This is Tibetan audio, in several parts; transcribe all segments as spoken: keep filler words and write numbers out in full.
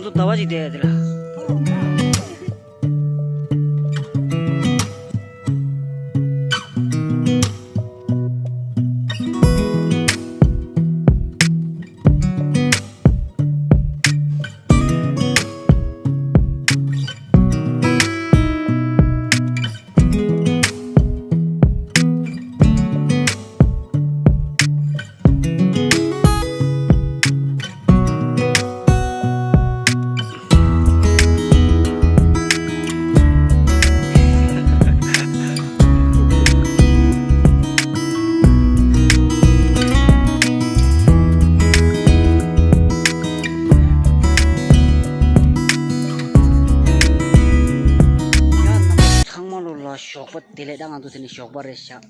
ཚོ་ཟླ་བ་ཅིག་བསྡད་ཡ་དེ་ལ། ཚང་མ་ལོ་ལ་ཞོགས་པ་བདེ་ལེགས། ད་ང་ཚོ་དེ་ནི་ཞོགས་པ་རེད་ཤག་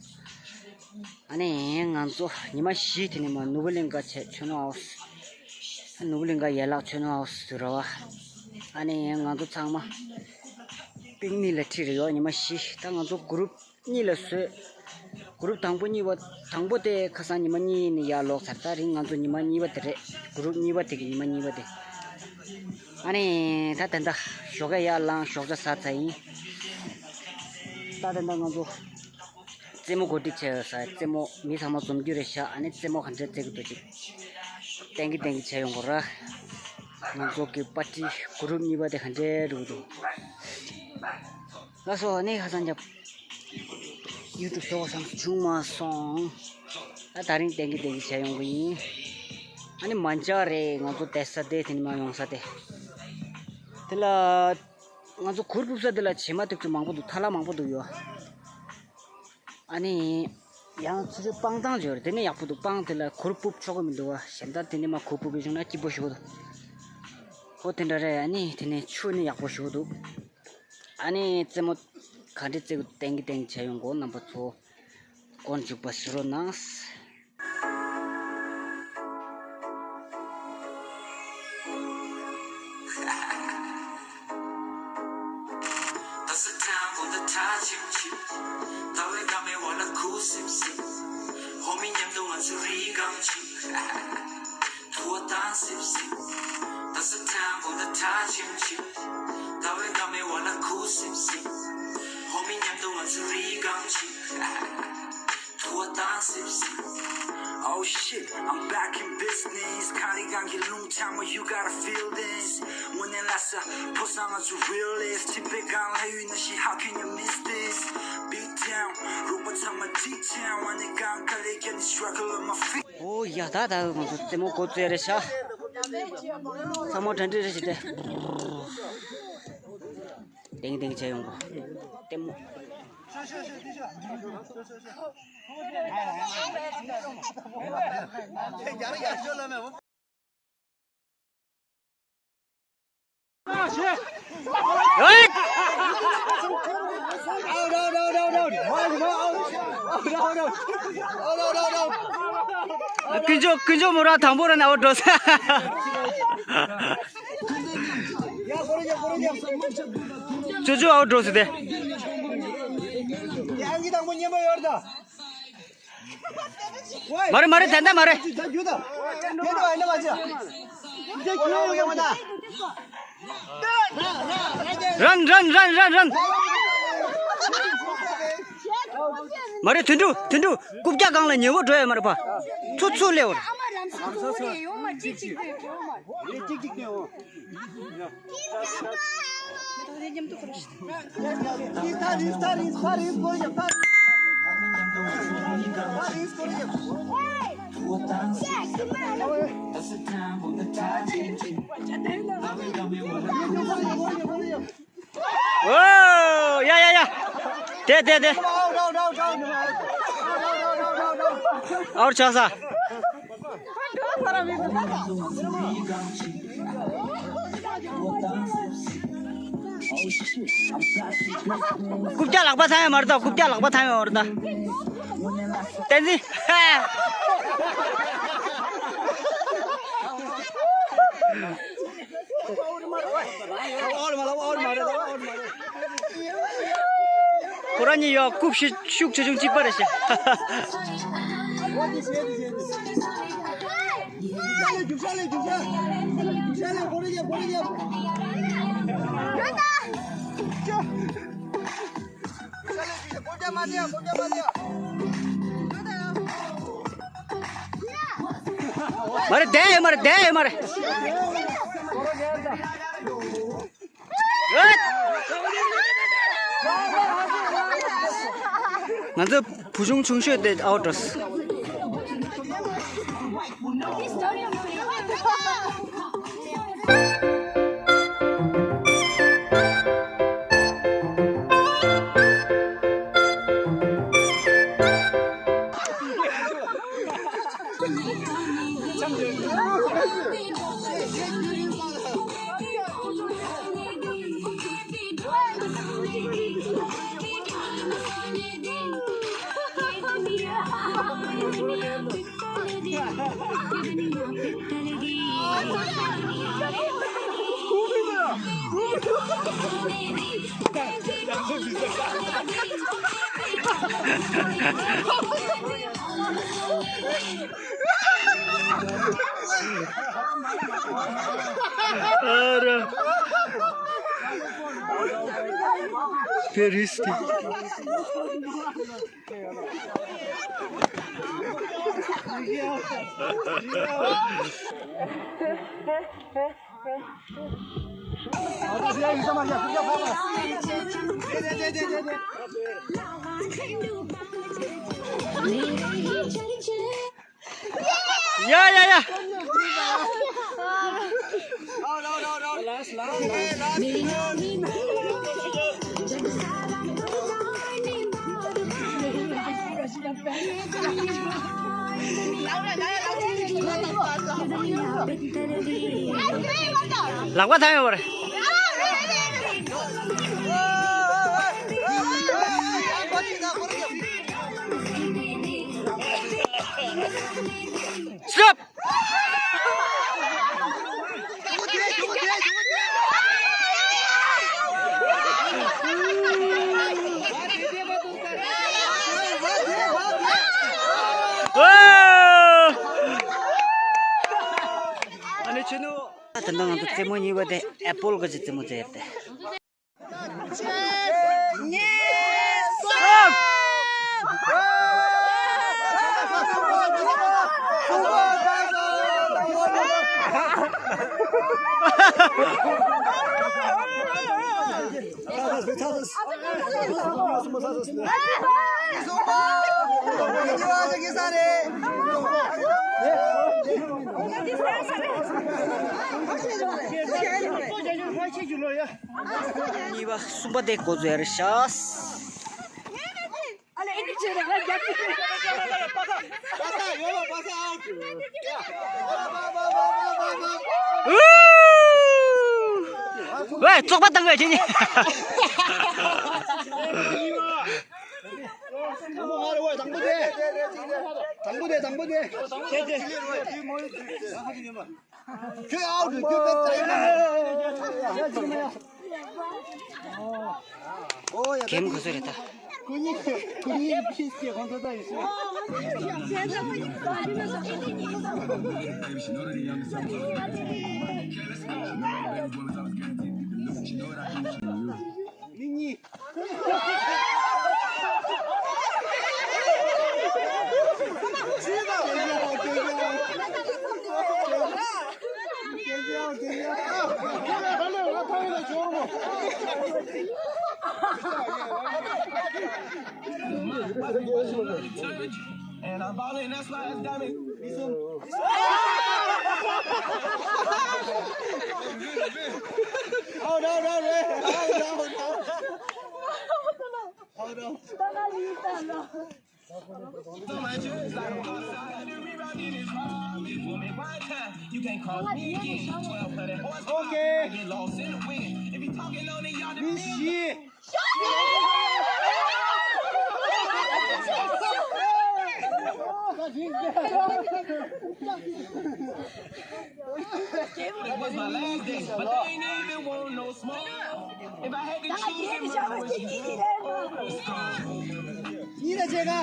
ཨ་ནི་ང་ཚོ་ཉི་མ་བཞི་དེ་ནི་མ་ནུབ་བུ་གླིང་ག་བྱས་ཆོས་ནོར་ཧའུ་སི། ནུབ་བུ་གླིང་ག་ཡན་ལག་ཆོས་ནོར་ཧའུ་སི་དུ་ར་བ། ཨ་ནི་ང་ཚོ་ཚང་མ་པིག་ནིག་ལ་ཁྲིད་རེ་ཡོད། ཉི་མ་བཞི། ད་ང་ཚོ་གུ་རུབ་གཉིས་ལ་བཟོས། གུ་རུབ་དང་པོ་གཉིས་པ། དང་པོ་དེ་ཁ་སང་ཉི་མ་གཉིས་ནས་ཡར་ལོག་ཚར། ད་རིང་ང་ཚོ་ཉི་མ་གཉིས་པ་དེ་རེད། གུ་རུབ་གཉིས་པ་དེ་གི་ཉི་མ་གཉིས་པ་དེ། ཨ་ནི་ད་དེ་འདྲ་ཞོགས་ཀས་ཡར་ལངས། ཞོགས་ཇ་ཟ་ཚར་ཡིན། ད་དེ་འདྲ་ང་ཚོ་རྩེད་མོ་གོ་སྒྲིག་བྱས་ཡོད་ས། རྩེད་མོ་མི་ཚང་མ་འཛོམས་རྒྱུ་རེད་ཤག་ཨ་ནི་རྩེད་མོ་ག་འདྲས་རྩེ་གི་འདུག་ཅིག་ཏན་གི་ཏན་གི་བྱས་ཡོང་གོ་ར། ང་ཚོ་གི་པར་ཊི་གུ་རུབ་གཉིས་པ་དེ་ག་འདྲས་འགྲོ་གི་འདུག་ལགས་སོ། ཨ་ནི་ཁ་སང་རྒྱབ་ཡུ་ཊུབ་ཤོག་བསམ་བྱུང་མ་སོང་། ད་ད་རིང་ཏན་གི་ཏན་གི་བྱས་ཡོང་གི་ཡིན། ཨ་ནི་མ་འཇག་རེད། ང་ཚོ་བསྡད་ས་དེ་དེ་ནི་མ་ཡོང་ས་དེ། དེ་ལ་ང་ཚོ་གུར་ཕུབ་ས་དེ་ལ་བྱེ་མ་ཏིག་ཙམ་མང་པོ་འདུག་ཐ་ལ་མང་པོ་འདུག་ཡོད། ཨ་ནི་ཡང་ཚུར་ཚུར་སྤང་ཐང་ཅིག་ཡོད་རེད། དེ་ནས་ཡག་པོ་འདུག་སྤང་དེ་ལ་གུར་ཕུབ་ཆོག་གི་མི་འདུག་བ། གཞན་དག་དེ་ནས་མ་གུར་ཕུབ་པའི་བྱུང་ན་སྐྱིད་པོ་ཞིག་འདུག་ཨོ་དེ་འདྲ་རེད། ཨ་ནི་དེ་ནས་ཆུ་ནི་ཡག་པོ་ཞིག་འདུག་ཨ་ནི་རྩེད་མོ་ག་འདྲས་རྩེ་དགོས་ཏན་གི་ཏན་གི་བྱས་ཡོང་གོ། རྣམ་པ་ཚོ་སྐོར་འཇུག་པ་ཞུ་རོགས་གནང་། Oh shit, I'm back in business. ཁ་རི་གང་གི་རླུང་འཚང་མ། You gotta feel this. དངོས་གནས་ལ་ས་ཕོ་སང་ང་ཚོ་realist. ཁྱིམ་པའི་སྒང་ལ་ཡོད་ན་ཤི། How can you miss this? Beat down. རོགས་པ་ཚང་མ་འཇིགས་ཆེན། དངོས་གནས་གང་ག་ལས་ཀྱང་struggle on my feet. ཨོ་ཡ། ད་ད་ང་ཚོ་རྩེད་མོ་འགོ་བཙུགས་རེད་ཤག་ཚང་མ་གྲ་སྒྲིག་རེ་བྱེད་དེ། ཏེང་ཏེང་བྱས་ཡོང་གོ། ལྟད་མོ། ཀུན་སྤྱོད་ཀུན་སྤྱོད་མོ་ར་དང་པོ་ར་ནའོ་འགྲོ་ས། ཅོ་ཅོ་ཨའོ་འགྲོ་ཟེར་ཏེ། མ་རེད་མ་རེད། ད་ལྟ་མ་རེད། རན་རན་རན་རན་རན། མ་རེད། དུད་འགྲོ་དུད་འགྲོ་རྐུབ་བཀྱག་སྒང་ལ་ཉེ་བོ་འགྲོ་ཡ་མ་རེད་པ། ཚུར་ཚུར་སླེབས་པ་རེད། ཨོ་ཡ་ཡ་ཡ། དེ་དེ་དེ། ཨའོ་ཆགས་ས། རྐུབ་བཀྱག་ལག་པ་ཐང་ཡོད་མ་རེད་ད། རྐུབ་བཀྱག་ལག་པ་ཐང་ཡོད་མ་རེད་ད། བསྟན་འཛིན། ཁོ་རང་གཉིས་ཡོད་རྐུབ་ཤི་ཤུགས་ཆེ་ཆུང་གཅིག་པ་རེད་ཤག་མ་རེད། བསྡད་ཡོད་མ་རེད། བསྡད་ཡོད་མ་རེད། ང་ཚོ་བུ་ཆུང་ཆུང་ཤོས་དེ་ཨའོ་འགྲོ། ཡ་ཡ་ཡ། ལག་པ་ཐང་ཡོད་པ་རེད། སྲབ། ཨ་ནི་ཆུ་ནུ། ད་ལྟ་ང་ཚོ་རྩེད་མོ་གཉིས་པ་དེ་ཨེ་པོལ་ག་ཅིག་རྩེད་མོ་རྩེ་ཡ་དེ། གཉིས་པ་གསུམ་པ་དེ་འགོ་འཛུགས་ཡ་རེད་ཤག་ཝེ། བཙོག་པ་བཏང་གི་ཁྱེད་གཉིས། དང་པོ་དེ། དང་པོ་དེ། དང་པོ་དེ། ཁྱོད་ཨའོ་རེད། ཁྱོད་པད་ཚ་ཡིན་ན། ཨོ་ཡ། གེམ་ག་ཚོད་རེད་ད། ཁོ་གཉིས། ཁོ་གཉིས་ཕིས་ཀྱི་ཁོང་ཚོ་ད་ཡིན་ཤག་མི་གཉིས། And I'm balling, that's why it's diamond. Hold on, hold on, hold on, hold on. Hold on. Okay. This shit. It was my last day, but they ain't even want no smoke. If I had to choose, it was. Nina Jega.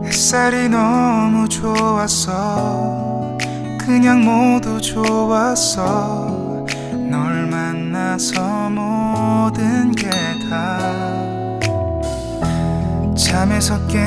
햇살이 너무 좋았어. 그냥 모두 좋았어. 널 만나서 모든 게 다 잠에서 깬